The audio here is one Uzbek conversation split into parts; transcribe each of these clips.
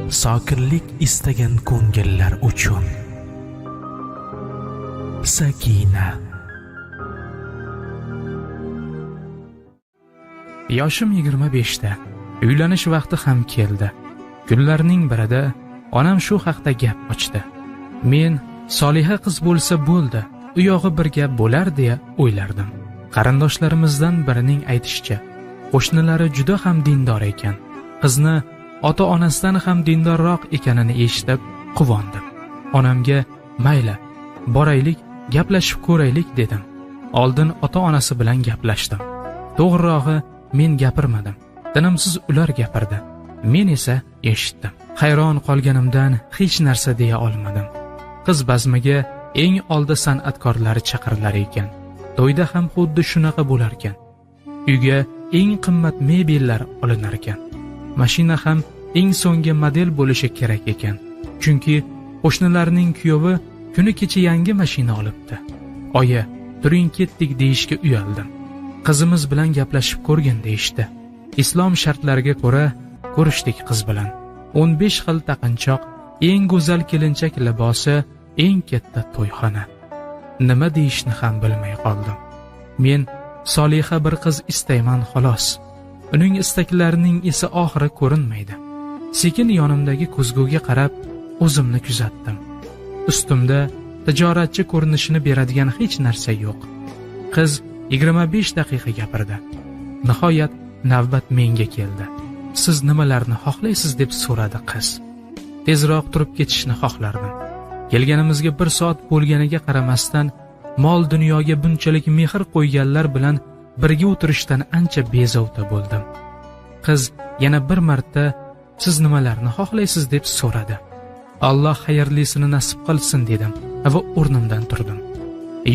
Sokinlik istagan ko'ngillar uchun. Sakina. Yoshim 25 da. Uylanish vaqti ham keldi. Kunlarning birida onam shu haqda gap ochdi. Men soliha qiz bo'lsa bo'ldi, u yog'i bir gap bo'lar deya o'ylardim. Qarindoshlarimizdan birining aytishicha, qo'shnilari juda ham dindor ekan. Qizni ota-onasidan ham dindorroq ekanini eshitib quvondim. Onamga mayli, boraylik, gaplashib ko'raylik dedim. Oldin ota-onasi bilan gaplashdim. To'g'rirog'i, men gapirmadim. Tinimsiz ular gapirdi. Men esa eshitdim. Hayron qolganimdan hech narsa deya olmadim. Qiz bazmiga eng oldi san'atkorlari chaqirilar ekan. To'yda ham xuddi shunaqa bo'lar ekan. Uyga eng qimmat mebellar olinar ekan. Mashina ham eng so'nggi model bo'lishi kerak ekan. Chunki qo'shnilarning kuyovi kuni kecha yangi mashina olibdi. Oyi, turing ketdik deyishga uyaldim. Qizimiz bilan gaplashib ko'rgin deyishdi. Islom shartlariga ko'ra ko'rishdik qiz bilan. 15 xil taqinchoq, eng go'zal kelinchak libosi, eng katta to'yxona. Nima deyishni ham bilmay qoldim. Men soliha bir qiz istayman xolos. Uning istaklarining esa oxiri ko'rinmaydi. Sekin yonimdagi ko'zguga qarab o'zimni kuzatdim. Ustimda tijoratchi ko'rinishini beradigan hech narsa yo'q. Qiz 25 daqiqa gapirdi. Nihoyat navbat menga keldi. Siz nimalarni xohlaysiz deb so'radi qiz. Tezroq turib ketishni xohlardim. Kelganimizga 1 soat bo'lganiga qaramasdan mol dunyoga bunchalik mehr qo'yganlar bilan birga o'tirishdan ancha bezovta bo'ldim. Qiz yana bir marta siz nimalarni xohlaysiz deb so'radi. Alloh xayrlisini nasib qilsin dedim va o'rnimdan turdim.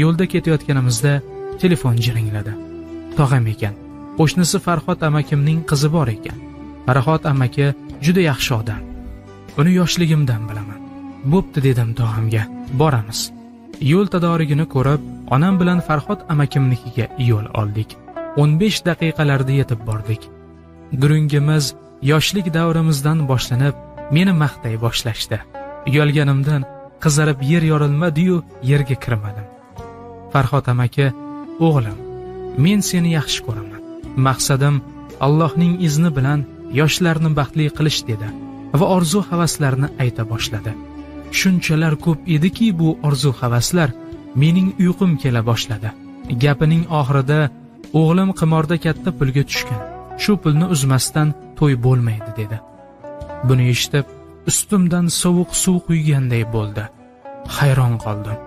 Yo'lda ketayotganimizda telefon jiringladi. Tog'am ekan. Qo'shnisi Farhod amakimning qizi bor ekan. Farhod amaki juda yaxshi odam. Uni yoshligimdan bilaman. Bo'pti dedim tog'amga. Boramiz. Yo'l tadorigini ko'rib, onam bilan Farhod amakimnikiga yo'l oldik. 15 daqiqalarda yetib bordik. Gurungimiz yoshlik davrimizdan boshlanib, meni maqtay boshlashdi. Uyalganimdan qizarib yer yorilmadi-yu, yerga kirmadim. Farhod amaki, o'g'lim, men seni yaxshi ko'raman. Maqsadim Allohning izni bilan yoshlarni baxtli qilish dedi va orzu havaslarini ayta boshladi. Shunchalar ko'p ediki bu orzu havaslar, mening uyqum kela boshladi. Gapining oxirida o'g'lim qimorda katta pulga tushgan. Shu pulni uzmasdan to'y bo'lmaydi dedi. Buni eshitib ustimdan sovuq suv quyganday bo'ldi. Hayron qoldim.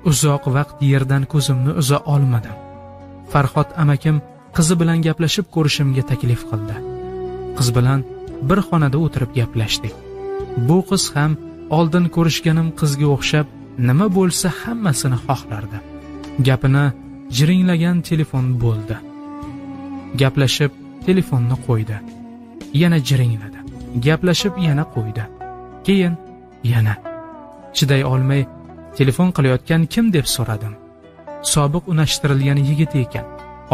Uzoq vaqt yerdan ko'zimni uza olmadim. Farhod amakim qizi bilan gaplashib ko'rishimga taklif qildi. Qiz bilan bir xonada o'tirib gaplashdik. Bu qiz ham oldin ko'rishganim qizga o'xshab nima bo'lsa hammasini xohlardi. Gapini jiringlagan telefon bo'ldi. Gaplashib telefonni qo'ydi. Yana jiringladi. Gaplashib yana qo'ydi. Keyin yana. Chiday olmay telefon qilayotgan kim deb so'radim. Sobiq unashtirilgan yigit ekan.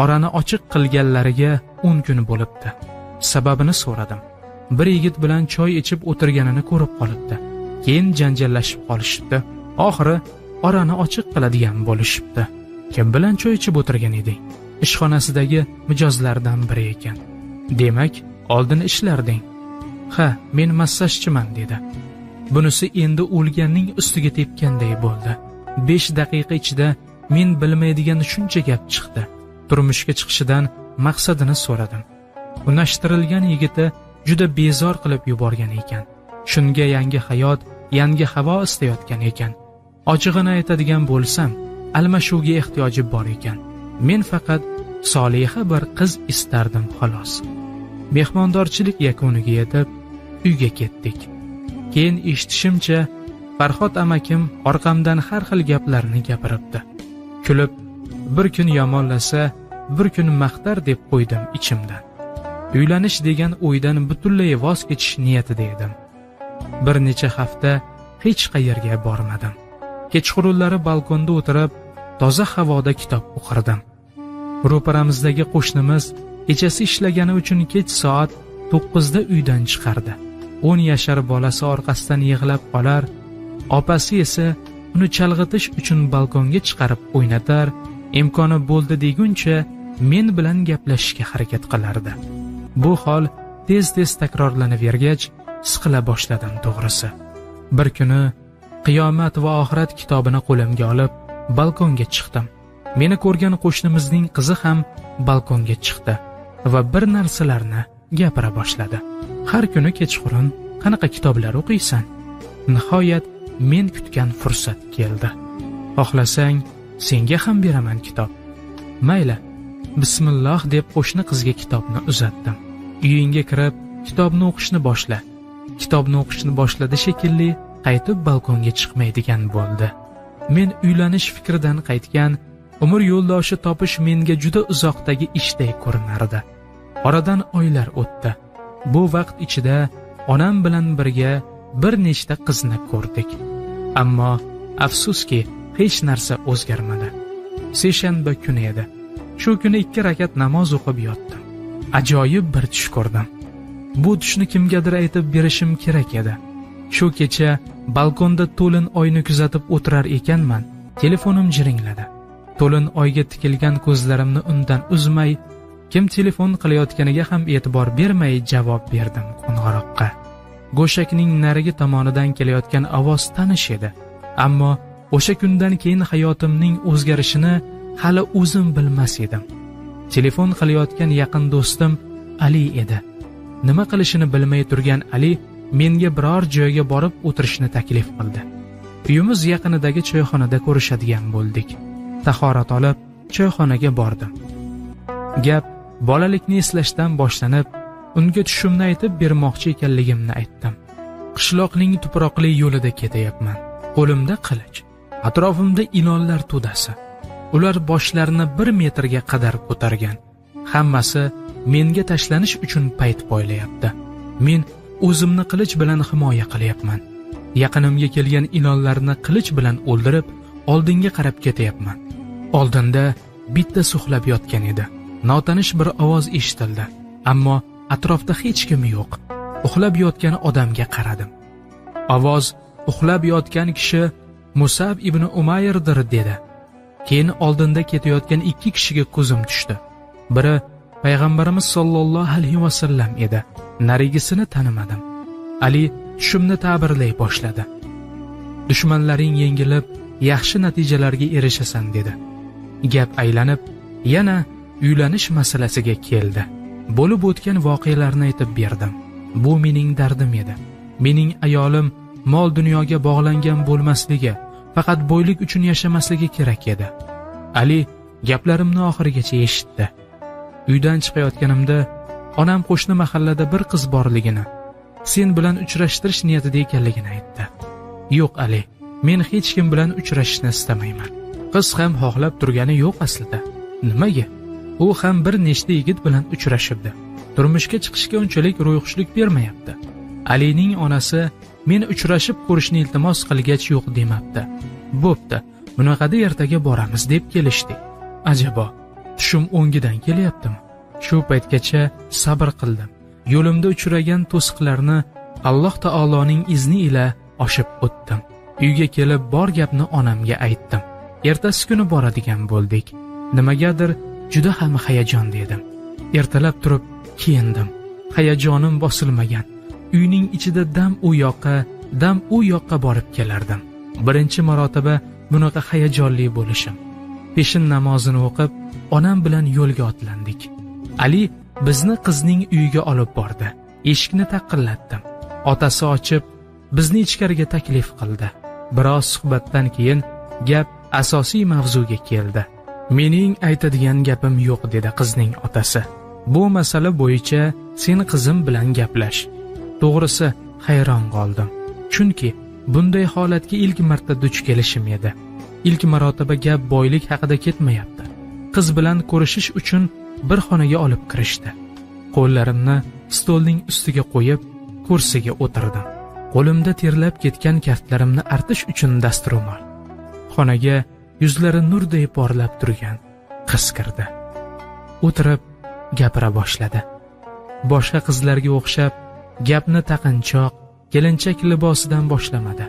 Orani ochiq qilganlariga 10 kun bo'libdi. Sababini so'radim. Bir yigit bilan choy ichib o'tirganini ko'rib qolibdi. Keyin janjallashib qolishibdi. Oxiri orani ochiq qiladigan bo'lishibdi. Kim bilan choy ichib o'tirgan eding? Ishxonasidagi mijozlardan biri ekan. Demak, oldin ishlarding. Ha, men massajchiman dedi. Bunisi endi o'lganning ustiga tepganday bo'ldi. 5 daqiqa ichida men bilmaydigan shuncha gap chiqdi. Turmushga chiqishidan maqsadini so'radim. Unashtirilgan yigiti juda bezor qilib yuborgan ekan. Shunga yangi hayot, yangi havo istayotgan ekan. Ochig'ini aytadigan bo'lsam, almashuvga ehtiyoji bor ekan. Men faqat soliha bir qiz istardim xolos. Mehmondorchilik yakuniga yetib, uyga ketdik. Keyin eshitishimcha, Farhod amakim orqamdan har xil gaplarni gapiribdi. Kulib, bir kun yomonlasa, bir kun maqtar deb qo'ydim ichimdan. Uylanish degan o'ydan butunlay voz kechish niyatida edim. Bir necha hafta hech qayerga bormadim. Kechqurunlari balkonda o'tirib, toza havoda kitob o'qirdim. Ro'paramizdagi qo'shnimiz kechasi ishlagani uchun kech soat 9 da uydan chiqardi. 10 yashar bolasi orqasidan yig'lab qolar, opasi esa uni chalg'itish uchun balkonga chiqarib o'ynatar, imkoni bo'ldi deguncha men bilan gaplashishga harakat qilardi. Bu hol tez-tez takrorlanavergach, siqila boshladim to'g'risi. Bir kuni Qiyomat va oxirat kitobini qo'limga olib balkonga chiqdim. Meni ko'rgan qo'shnimizning qizi ham balkonga chiqdi va bir narsalarni gapira boshladi. Har kuni kechqurun qanaqa kitoblar o'qiysan? Nihoyat men kutgan fursat keldi. Xohlasang, senga ham beraman kitob. Mayli, bismillah deb qo'shni qizga kitobni uzatdim. Uyingga kirib, kitobni o'qishni boshla. Kitobni o'qishni boshladi shekilli, qaytib balkonga chiqmaydigan bo'ldi. Men uylanish fikridan qaytgan, umr yo'ldoshi topish menga juda uzoqdagi ishday ko'rinardi. Oradan oylar o'tdi. Bu vaqt ichida onam bilan birga bir nechta qizni ko'rdik. Ammo afsuski hech narsa o'zgarmadi. Seshanba kuni edi. Shu kuni 2 rakat namoz o'qib yotdim. Ajoyib bir tush ko'rdim. Bu tushni kimgadir aytib berishim kerak edi. Shu kecha balkonda to'lin oyni kuzatib o'tirar ekanman, telefonim jiringladi. To'lin oyga tikilgan ko'zlarimni undan uzmay, kim telefon qilayotganiga ham e'tibor bermay javob berdim qo'ng'iroqqa. Go'shakning narigi tomonidan kelayotgan ovoz tanish edi. Ammo o'sha kundan keyin hayotimning o'zgarishini hali o'zim bilmas edim. Telefon qilayotgan yaqin do'stim Ali edi. Nima qilishini bilmay turgan Ali menga biror joyga borib o'tirishni taklif qildi. Uyimiz yaqinidagi choyxonada ko'rishadigan bo'ldik. Tahorat olib choyxonaga bordim. Gap bolalikni eslashdan boshlanib, unga tushimni aytib bermoqchi ekanligimni aytdim. Qishloqning tuproqli yo'lida ketayapman. Qo'limda qilich, atrofimda ilonlar to'dasi. Ular boshlarini 1 metrga qadar ko'targan. Hammasi menga tashlanish uchun payt poylayapti. Men o'zimni qilich bilan himoya qilyapman. Yaqinimga kelgan ilonlarni qilich bilan o'ldirib, oldinga qarab ketyapman. Oldinda bitta suxlab yotgan edi. Notanish bir ovoz eshitildi, ammo atrofda hech kim yo'q. Uxlab yotgan odamga qaradim. Ovoz uxlab yotgan kishi Musab ibn Umayrdir dedi. Keyin oldinda ketayotgan 2 kishiga ko'zim tushdi. Biri Payg'ambarimiz sollallohu alayhi vasallam edi. Narigisini tanimadim. Ali tushimni ta'birlay boshladi. Dushmanlaring yengilib, yaxshi natijalarga erishasan dedi. Gap aylanib, yana uylanish masalasiga keldi. Bo'lib o'tgan voqealarni aytib berdim. Bu mening dardim edi. Mening ayolim mol dunyoga bog'langan bo'lmasligi, faqat boylik uchun yashamasligi kerak edi. Ali gaplarimni oxirigacha eshitdi. Uydan chiqayotganimda onam qo'shni mahallada bir qiz borligini, sen bilan uchrashtirish niyatida ekanligini aytdi. Yo'q Ali, men hech kim bilan uchrashishni istamayman. Qiz ham xohlab turgani yo'q aslida. Nimaga? U ham bir nechta yigit bilan uchrashibdi. Turmushga chiqishga unchalik ro'yxushlik bermayapti. Alining onasi men uchrashib ko'rishni iltimos qilgach yo'q demabdi. Bo'pti, bunaqada ertaga boramiz deb kelishdik. Ajabo, tushim o'ngidan kelyaptimi? Shu paytgacha sabr qildim. Yo'limda uchragan to'siqlarni Alloh taoloning izni ila oshib o'tdim. Uyga kelib bor gapni onamga aytdim. Ertasi kuni boradigan bo'ldik. Nimagadir juda ham hayajonda edim. Ertalab turib kiyindim. Hayajonim bosilmagan. Uyning ichida dam u yoqqa, dam u yoqqa borib kelardim. Birinchi marotaba bunaqa hayajonli bo'lishim. Peshin namozini o'qib, onam bilan yo'lga otlandik. Ali bizni qizning uyiga olib bordi. Eshikni taqillatdim. Otasi ochib, bizni ichkariga taklif qildi. Biroz suhbatdan keyin gap asosiy mavzuga keldi. Mening aytadigan gapim yo'q dedi qizning otasi. Bu masala bo'yicha sen qizim bilan gaplash. To'g'risi hayron qoldim. Chunki bunday holatga ilk marta duch kelishim edi. Ilk marotaba gap boylik haqida ketmayapti. Qiz bilan ko'rishish uchun bir xonaga olib kirishdi. Qo'llarimni stolning ustiga qo'yib, kursiga o'tirdim. Qo'limda terlab ketgan kaftlarimni artish uchun dastro'mol. Xonaga yuzlari nurday porlab turgan qiz kirdi. O'tirib gapira boshladi. Boshqa qizlarga o'xshab Gapni taqinchoq, kelinchak libosidan boshlamadi.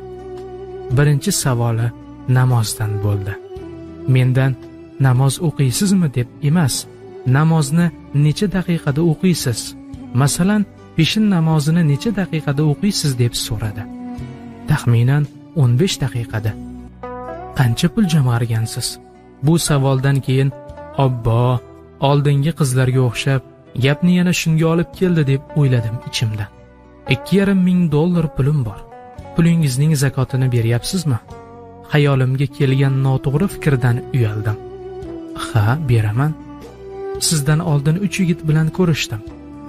Birinchi savoli namozdan bo'ldi. Mendan namoz o'qiysizmi deb emas, namozni necha daqiqada o'qiysiz? Masalan, peshin namozini necha daqiqada o'qiysiz deb so'radi. Taxminan 15 daqiqada. Qancha pul jamg'argansiz? Bu savoldan keyin obbo, oldingi qizlarga o'xshab gapni yana shunga olib keldi deb o'yladim ichimda. 2,5 ming dollar pulim bor. Pulingizning zakotini beryapsizmi? Xayolimga kelgan noto'g'ri fikrdan uyaldim. Ha, beraman. Sizdan oldin 3 yigit bilan ko'rishdim.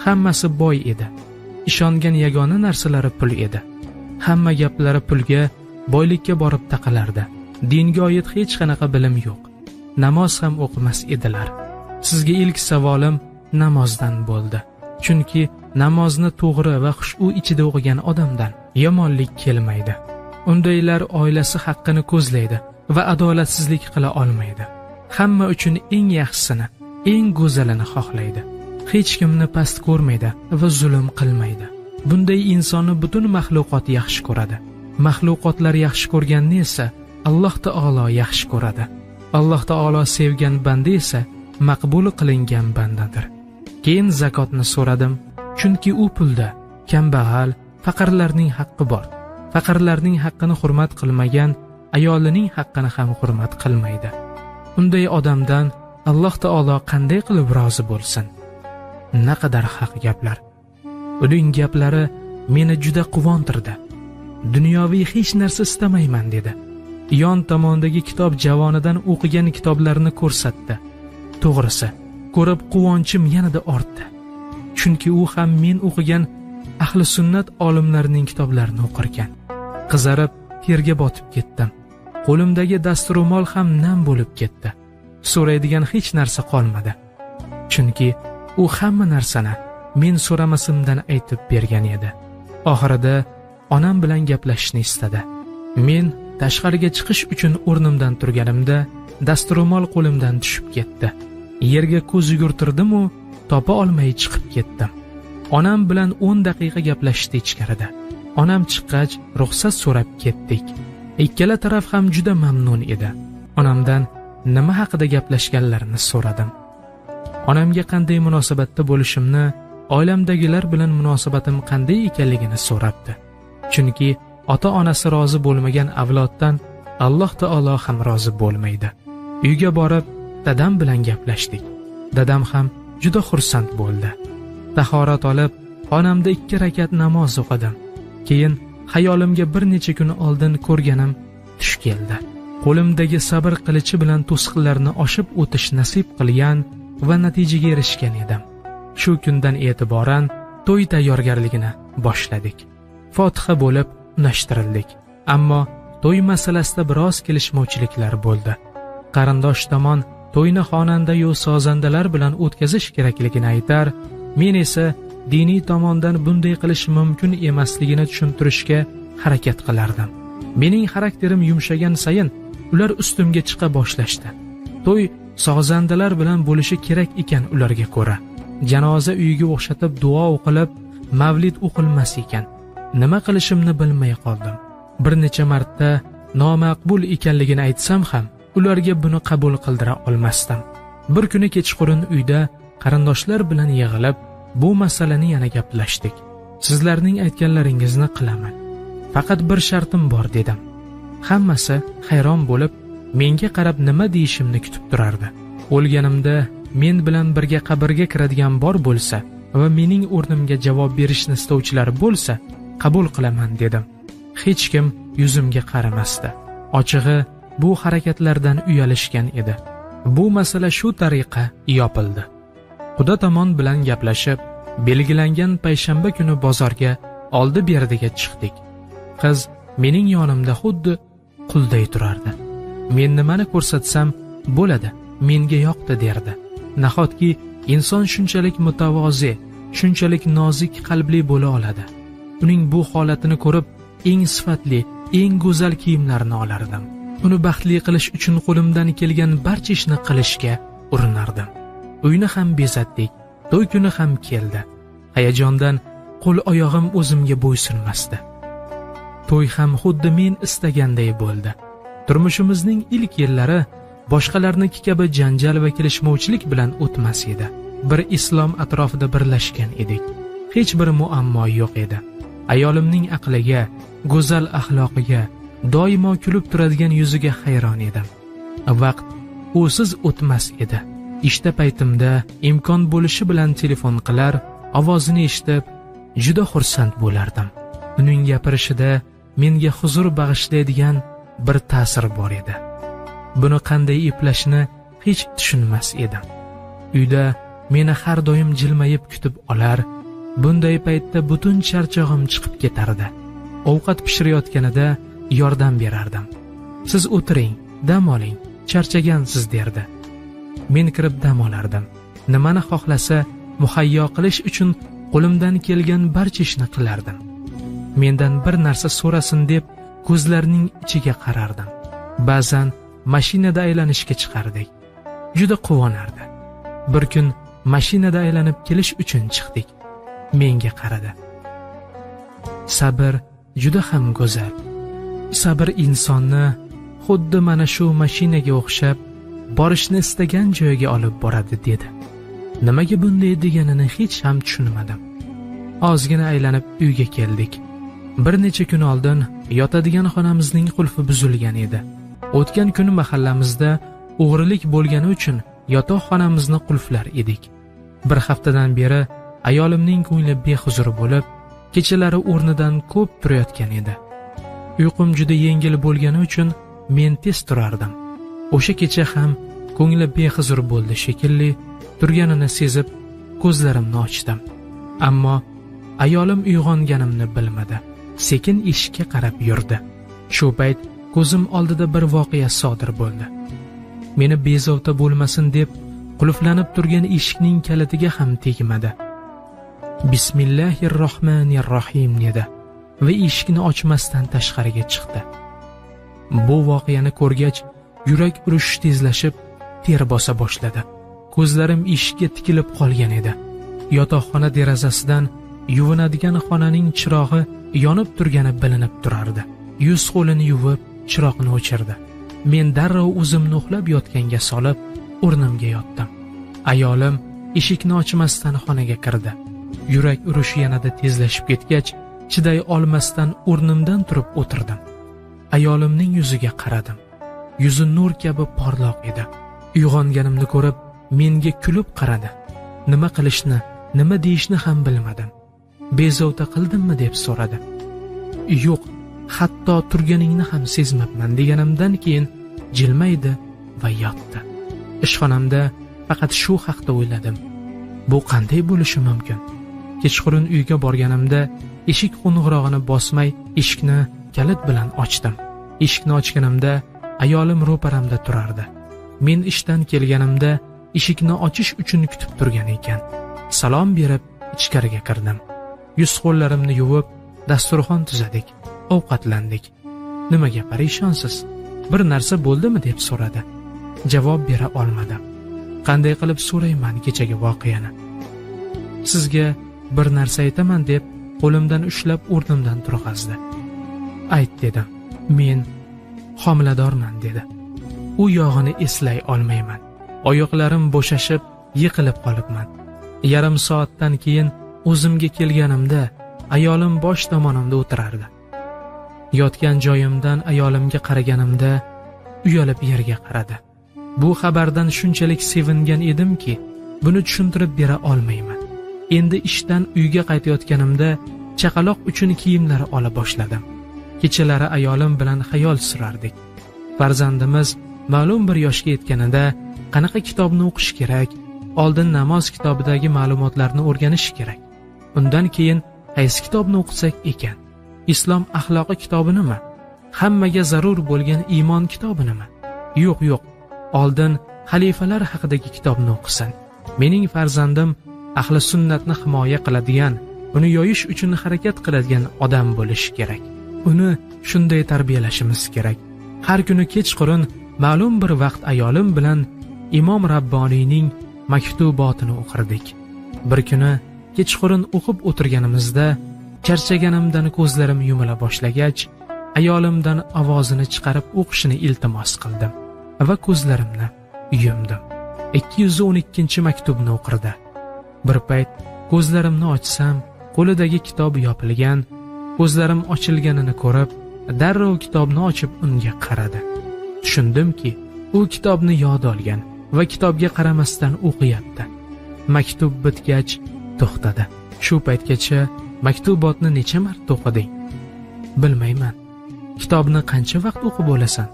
Hammasi boy edi. Ishongan yagona narsalari pul edi. Hamma gaplari pulga, boylikka borib taqalardi. Dinga oid hech qanaqa bilim yo'q. Namoz ham o'qimas edilar. Sizga ilk savolim namozdan bo'ldi. Chunki namozni to'g'ri va xushu ichida o'qigan odamdan yomonlik kelmaydi. Undaylar oilasi haqqini ko'zlaydi va adolatsizlik qila olmaydi. Hamma uchun eng yaxshisini, eng go'zalini xohlaydi. Hech kimni past ko'rmaydi va zulm qilmaydi. Bunday insonni butun maxluqot yaxshi ko'radi. Maxluqotlar yaxshi ko'rganni esa Alloh taolo yaxshi ko'radi. Alloh taolo sevgan banda esa maqbul qilingan bandadir. Keyin zakotni so'radim, chunki u pulda kambag'al, faqirlarning haqqi bor. Faqirlarning haqqini hurmat qilmagan ayolining haqqini ham hurmat qilmaydi. Unday odamdan Alloh taolo qanday qilib rozi bo'lsin? Naqadar haq gaplar. Uning gaplari meni juda quvontirdi. Dunyoviy hech narsa istamayman dedi. Yon tomondagi kitob javonidan o'qigan kitoblarni ko'rsatdi. To'g'risi, ko'rib quvonchim yanada ortdi. Chunki u ham men o'qigan ahli sunnat olimlarining kitoblarini o'qirkan. Qizarib terga botib ketdim. Qo'limdagi dastro'mol ham nam bo'lib ketdi. So'raydigan hech narsa qolmadi. Chunki u hamma narsani men so'ramasimdan aytib bergan edi. Oxirida onam bilan gaplashishni istadi. Men tashqariga chiqish uchun o'rnimdan turganimda dastro'mol qo'limdan tushib ketdi. Yerga ko'z yugurtirdim-u, topa olmay chiqib ketdim. Onam bilan 10 daqiqa gaplashdi ichkarida. Onam chiqqach ruxsat so'rab ketdik. Ikkala taraf ham juda mamnun edi. Onamdan nima haqida gaplashganlarini so'radim. Onamga qanday munosabatda bo'lishimni, oilamdagilar bilan munosabatim qanday ekanligini so'rabdi. Chunki ota-onasi rozi bo'lmagan avloddan Alloh taolo ham rozi bo'lmaydi. Uyga borib dadam bilan gaplashdik. Dadam ham juda xursand bo'ldi. Tahorat olib, xonamda 2 rakat namoz o'qidim. Keyin xayolimga bir necha kun oldin ko'rganim tush keldi. Qo'limdagi sabr qilichi bilan to'siqlarni oshib o'tish nasib qilgan va natijaga erishgan edim. Shu kundan e'tiboran to'y tayyorgarligini boshladik. Fotiha bo'lib unashtirildik. Ammo to'y masalasida biroz kelishmovchiliklar bo'ldi. Qarindosh tomon to'yni xonanda-yu sozandalar bilan o'tkazish kerakligini aytar, men esa diniy tomondan bunday qilish mumkin emasligini tushuntirishga harakat qilardim. Mening xarakterim yumshagan sayin ular ustimga chiqa boshlashdi. To'y sozandalar bilan bo'lishi kerak ekan ularga ko'ra. Janoza uyiga o'xshatib duo o'qilib, mavlid o'qilmas ekan. Nima qilishimni bilmay qoldim. Bir necha marta nomaqbul ekanligini aytsam ham, ularga buni qabul qildira olmasdim. Bir kuni kechqurun uyda qarindoshlar bilan yig'ilib, bu masalani yana gaplashdik. Sizlarning aytganlaringizni qilaman. Faqat bir shartim bor dedim. Hammasi hayron bo'lib, menga qarab nima deyishimni kutib turardi. O'lganimda men bilan birga qabrga kiradigan bor bo'lsa va mening o'rnimga javob berishni istovchilar bo'lsa, qabul qilaman dedim. Hech kim yuzimga qaramasdi. Ochig'i, bu harakatlardan uyalishgan edi. Bu masala shu tariqa yopildi. Quda tomon bilan gaplashib, belgilangan payshanba kuni bozorga oldi-berdiga chiqdik. Qiz mening yonimda xuddi qulday turardi. Men nimani ko'rsatsam bo'ladi, menga yoqdi derdi. Nahotki inson shunchalik mutavozi, shunchalik nozik qalbli bo'la oladi? Uning bu holatini ko'rib, eng sifatli, eng go'zal kiyimlarni olardim. Uni baxtli qilish uchun qo'limdan kelgan barcha ishni qilishga urinardim. Uyni ham bezatdik, to'y kuni ham keldi. Hayajondan Qo'l oyog'im o'zimga bo'ysunmasdi. To'y ham xuddi men istaganday bo'ldi. Turmushimizning ilk yillari boshqalarniki kabi janjal va kelishmovchilik bilan o'tmas edi. Bir islom atrofida birlashgan edik. Hech bir muammo yo'q edi. Ayolimning aqliga, go'zal axloqiga, doimo kulib turadigan yuziga hayron edim. Vaqt usiz o'tmas edi. Ishda paytimda imkon bo'lishi bilan telefon qilar, ovozini eshitib juda xursand bo'lardim. Uning gapirishida menga huzur bag'ishlaydigan bir ta'sir bor edi. Buni qanday eplashni hech tushunmas edim. Uyda meni har doim jilmayib kutib olar, bunday paytda butun charchog'im chiqib ketardi. Ovqat pishirayotganida yordam berardim. Siz o'tiring, dam oling, charchagansiz derdi. Men kirib dam olardim. Nimani xohlasa muhayyo qilish uchun qo'limdan kelgan barcha ishni qilardim. Mendan bir narsa so'rasin deb ko'zlarining ichiga qarardim. Ba'zan mashinada aylanishga chiqardik. Juda quvonardi. Bir kun mashinada aylanib kelish uchun chiqdik. Menga qaradi. Sabr juda ham go'zal. Sabr insonni xuddi mana shu mashinaga o'xshab borishni istagan joyiga olib boradi dedi. Nimaga bunday deganini hech ham tushunmadim. Ozgina aylanib uyga keldik. Bir necha kun oldin yotadigan xonamizning qulfi buzilgan edi. O'tgan kuni mahallamizda o'g'rilik bo'lgani uchun yotoqxonamizni qulflar edik. Bir haftadan beri ayolimning ko'ngli behuzur bo'lib, kechalari o'rnidan ko'p turayotgan edi. Uyqum juda yengil bo'lgani uchun men tez turardim. O'sha kecha ham ko'ngli behuzur bo'ldi shekilli, turganini sezib ko'zlarimni ochdim. Ammo ayolim uyg'onganimni bilmadi. Sekin eshikka qarab yurdi. Shu payt ko'zim oldida bir voqea sodir bo'ldi. Meni bezovta bo'lmasin deb qulflanib turgan eshikning kalitiga ham tegmadi. Bismillahirrohmanirrohim dedi va eshikni ochmasdan tashqariga chiqdi. Bu voqeani ko'rgach, yurak urishi tezlashib, ter bosa boshladi. Ko'zlarim eshikka tikilib qolgan edi. Yotoqxona derazasidan yuvinadigan xonaning chirog'i yonib turgani bilinib turardi. Yuz qo'lini yuvib, chiroqni o'chirdi. Men darrov o'zimni uxlab yotganga solib, o'rnimga yotdim. Ayolim eshikni ochmasdan xonaga kirdi. Yurak urishi yanada tezlashib ketgach, chiday olmasdan o'rnimdan turib o'tirdim. Ayolimning yuziga qaradim. Yuzi nur kabi porloq edi. Uyg'onganimni ko'rib, menga kulib qaradi. Nima qilishni, nima deyishni ham bilmadim. Bezovta qildimmi deb so'radi. Yo'q, hatto turganingni ham sezmabman deganimdan keyin jilmaydi va yotdi. Ishxonamda faqat shu haqda o'yladim. Bu qanday bo'lishi mumkin? Kechqurun uyga borganimda eshik qo'ng'irog'ini bosmay eshikni kalit bilan ochdim. Eshikni ochganimda ayolim ro'paramda turardi. Men ishdan kelganimda eshikni ochish uchun kutib turgan ekan. Salom berib ichkariga kirdim. Yuz qo'llarimni yuvib, dasturxon tuzadik, ovqatlandik. Nimaga parishonsiz? Bir narsa bo'ldimi deb so'radi. Javob bera olmadim. Qanday qilib so'rayman kechagi voqeani? Sizga bir narsa aytaman deb qo'limdan ushlab o'rnimdan turg'azdi. Ayt dedim. Men homiladorman dedi. U yog'ini eslay olmayman. Oyoqlarim bo'shashib, yiqilib qolibman. Yarim soatdan keyin o'zimga kelganimda ayolim bosh tomonimda o'tirardi. Yotgan joyimdan ayolimga qaraganimda uyalib yerga qaradi. Bu xabardan shunchalik sevingan edimki, buni tushuntirib bera olmayman. Endi ishdan uyga qaytayotganimda chaqaloq uchun kiyimlar ola boshladim. Kechalari ayolim bilan xayol surardik. Farzandimiz ma'lum bir yoshga yetganida qanaqa kitobni o'qish kerak, oldin namoz kitobidagi ma'lumotlarni o'rganish kerak. Undan keyin qaysi kitobni o'qisak ekan? Islom axloqi kitobinimi? Hammaga zarur bo'lgan iymon kitobinimi? Yo'q, yo'q. Oldin xalifalar haqidagi kitobni o'qisin. Mening farzandim ahli sunnatni himoya qiladigan, uni yoyish uchun harakat qiladigan odam bo'lishi kerak. Uni shunday tarbiyalashimiz kerak. Har kuni kechqurun ma'lum bir vaqt ayolim bilan Imom Rabboniyning maktubotini o'qirdik. Bir kuni kechqurun o'qib o'tirganimizda charchaganimdan ko'zlarim yumila boshlagach, ayolimdan ovozini chiqarib o'qishini iltimos qildim va ko'zlarimni yumdim. 212-maktubni o'qirdi. Bir payt ko'zlarimni ochsam, qo'lidagi kitob yopilgan, ko'zlarim ochilganini ko'rib, darrov kitobni ochib unga qaradi. Tushundimki, u kitobni yod olgan va kitobga qaramasdan o'qiyapti. Maktub bitgach to'xtadi. Shu paytgacha maktubotni necha marta o'qiding? Bilmayman. Kitobni qancha vaqt o'qib bo'lasan?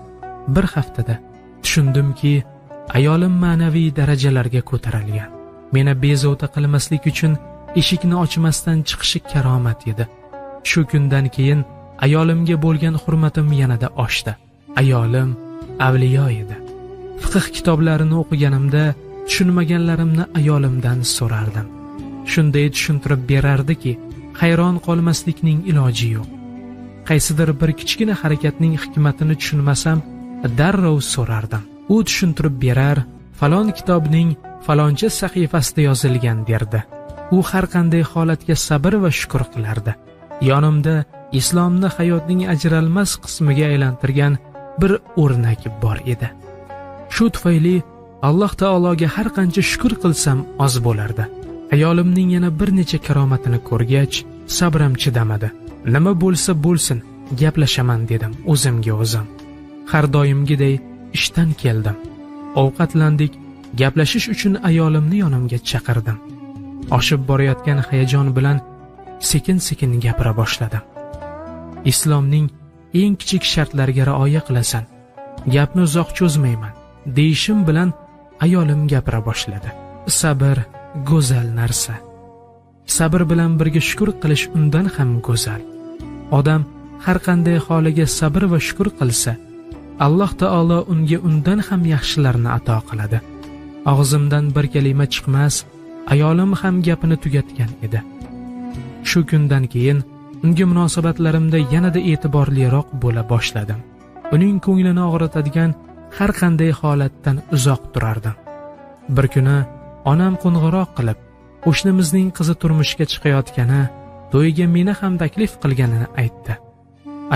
Bir haftada. Tushundimki, ayolim ma'naviy darajalarga ko'tarilgan. Meni bezovta qilmaslik uchun eshikni ochmasdan chiqishi karomat edi. Shu kundan keyin ayolimga bo'lgan hurmatim yanada oshdi. Ayolim avliyo edi. Fiqh kitoblarini o'qiganimda tushunmaganlarimni ayolimdan so'rardim. Shunday tushuntirib berardiki, hayron qolmaslikning iloji yo'q. Qaysidir bir kichkina harakatning hikmatini tushunmasam, darrov so'rardim. U tushuntirib berar, falon kitobning faloncha sahifasida yozilgan derdi. U har qanday holatga sabr va shukr qilardi. Yonimda islomni hayotning ajralmas qismiga aylantirgan bir o'rnak bor edi. Shu tufayli Alloh taologa har qancha shukr qilsam oz bo'lardi. Ayolimning yana bir necha karomatini ko'rgach, sabrim chidamadi. Nima bo'lsa bo'lsin, gaplashaman dedim o'zimga o'zim. Har doimgiday ishdan keldim. Ovqatlandik, gaplashish uchun ayolimni yonimga chaqirdim. Oshib borayotgan hayajon bilan sekin-sekin gapira boshladim. Islomning eng kichik shartlariga rioya qilasan, gapni uzoq cho'zmayman deyishim bilan ayolim gapira boshladi. Sabr go'zal narsa. Sabr bilan birga shukr qilish undan ham go'zal. Odam har qanday holiga sabr va shukr qilsa, Alloh taolo unga undan ham yaxshilarni ato qiladi. Og'zimdan bir kalima chiqmas, ayolim ham gapini tugatgan edi. Shu kundan keyin unga munosabatlarimda yanada e'tiborliroq bo'la boshladim. Uning ko'nglini og'ritadigan har qanday holatdan uzoq turardim. Bir kuni onam qo'ng'iroq qilib, qo'shnimizning qizi turmushga chiqayotgani, to'yga meni ham taklif qilganini aytdi.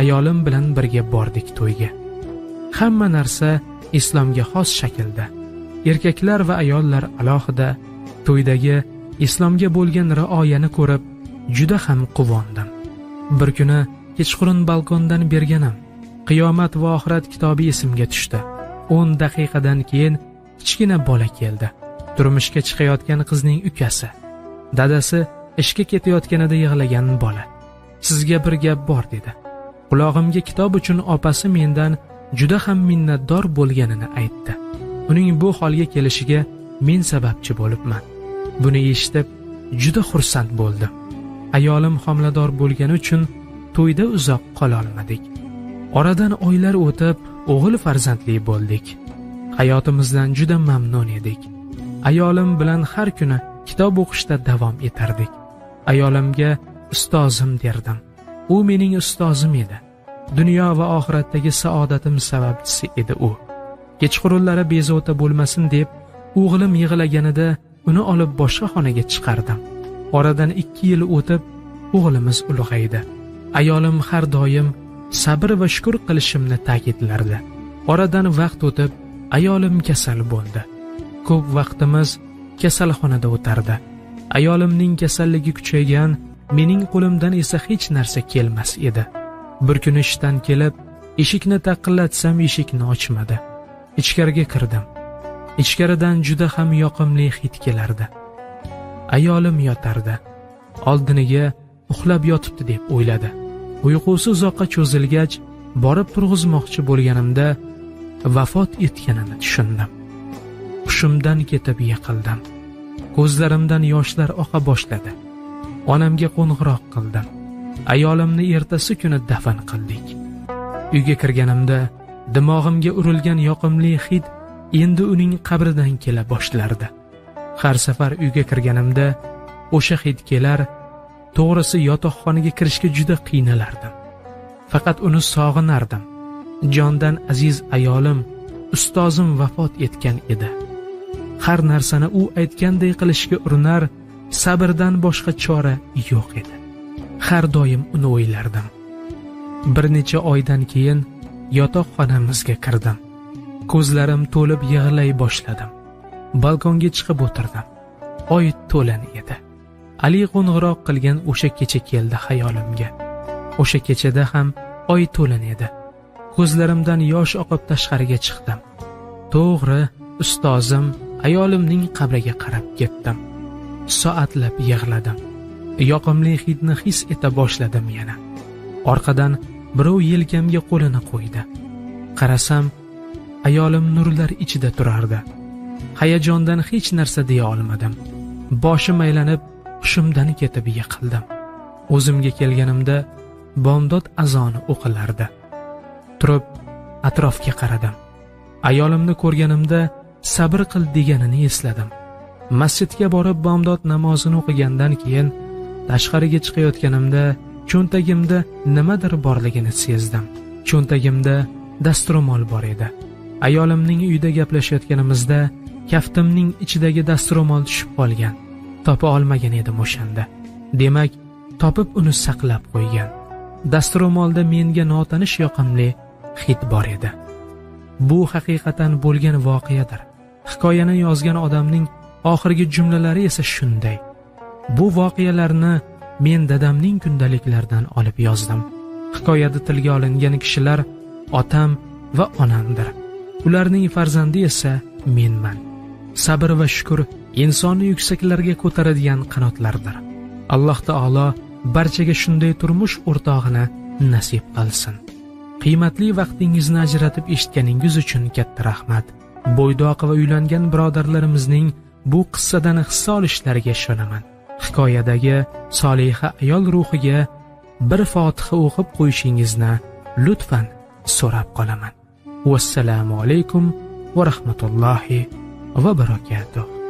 Ayolim bilan birga bordik to'yga. Hamma narsa islomga xos shaklda. Erkaklar va ayollar alohida. To'ydagi islomga bo'lgan rioyani ko'rib juda ham quvondim. Bir kuni kechqurun balkondan berganim Qiyomat va oxirat kitobi esimga tushdi. 10 daqiqadan keyin kichkina bola keldi. Turmushga chiqayotgan qizning ukasi. Dadasi ishga ketayotganida yig'lagan bola. Sizga bir gap bor dedi. Qulog'imga kitob uchun opasi mendan juda ham minnatdor bo'lganini aytdi. Uning bu holga kelishiga men sababchi bo'libman. Buni eshitib juda xursand bo'ldim. Ayolim homilador bo'lgani uchun to'yda uzoq qola olmadik. Oradan oylar o'tib, o'g'il farzandli bo'ldik. Hayotimizdan juda mamnun edik. Ayolim bilan har kuni kitob o'qishda davom etardik. Ayolimga ustozim derdim. U mening ustozim edi. Dunyo va oxiratdagi saodatim sababchisi edi u. Kechqurunlari bezovta bo'lmasin deb o'g'lim yig'laganida uni olib boshqa xonaga chiqardim. Oradan 2 yil o'tib o'g'limiz ulg'aydi. Ayolim har doim sabr va shukr qilishimni ta'kidlardi. Oradan vaqt o'tib ayolim kasal bo'ldi. Ko'p vaqtimiz kasalxonada o'tardi. Ayolimning kasalligi kuchaygan, mening qo'limdan esa hech narsa kelmas edi. Bir kuni ishdan kelib, eshikni taqillatsam eshikni ochmadi. Ichkariga kirdim. Ichkaridan juda ham yoqimli hid kelardi. Ayolim yotardi. Oldiniga uxlab yotibdi deb o'yladi. Uyqusi uzoqqa cho'zilgach, borib turg'izmoqchi bo'lganimda vafot etganini tushundim. Hushimdan ketib yiqildim. Ko'zlarimdan yoshlar oqa boshladi. Onamga qo'ng'iroq qildim. Ayolimni ertasi kuni dafn qildik. Uyga kirganimda dimog'imga urilgan yoqimli hid endi uning qabridan kela boshlardi. Har safar uyga kirganimda o'sha hid kelar, to'g'risi yotoqxonaga kirishga juda qiynalardim. Faqat uni sog'inardim. Jondan aziz ayolim, ustozim vafot etgan edi. Har narsani u aytganday qilishga urinar, Sabrdan boshqa chora yo'q edi. Har doim uni o'ylardim. Bir necha oydan keyin yotoqxonamizga kirdim. Ko'zlarim to'lib yig'lay boshladim. Balkonga chiqib o'tirdim. Oy to'lan edi. Ali qo'ng'iroq qilgan o'sha kecha keldi xayolimga. O'sha kechada ham oy to'lan edi. Ko'zlarimdan yosh oqib tashqariga chiqdim. To'g'ri, ustozim ayolimning qabriga qarab ketdim. Soatlab yig'ladim. Yoqimli hidni his eta boshladim yana. Orqadan birov yelkamga qo'lini qo'ydi. Qarasam, ayolim nurlar ichida turardi. Hayajondan hech narsa deya olmadim. Boshim aylanib, hushimdan ketib yiqildim. O'zimga kelganimda bomdod azoni o'qilardi. Turib atrofga qaradim. Ayolimni ko'rganimda sabr qil deganini esladim. Masjidga borib bomdod namozini o'qigandan keyin tashqariga chiqayotganimda cho'ntagimda nimadir borligini sezdim. Cho'ntagimda dastro'mol bor edi. Ayolimning uyida gaplashayotganimizda kaftimning ichidagi dastro'mol tushib qolgan. Topa olmagan edim o'shanda. Demak, topib uni saqlab qo'ygan. Dastro'molda menga notanish yoqimli hid bor edi. Bu haqiqatan bo'lgan voqeadir. Hikoyani yozgan odamning oxirgi jumlalari esa shunday: Bu voqealarni men dadamning kundaliklaridan olib yozdim. Hikoyada tilga olingan kishilar otam va onamdir. Ularning farzandi esa menman. Sabr va shukr insonni yuksaklarga ko'taradigan qanotlardir. Alloh taolo barchaga shunday turmush o'rtog'ini nasib qilsin. Qiymatli vaqtingizni ajratib eshitganingiz uchun katta rahmat. Bo'ydoq va uylangan birodarlarimizning bu qissadan hissa olishlariga ishonaman. Hikoyadagi soliha ayol ruhiga bir fotiha o'qib qo'yishingizni lutfan so'rab qolaman. Vassalomu alaykum va rahmatullohi va barakatuh.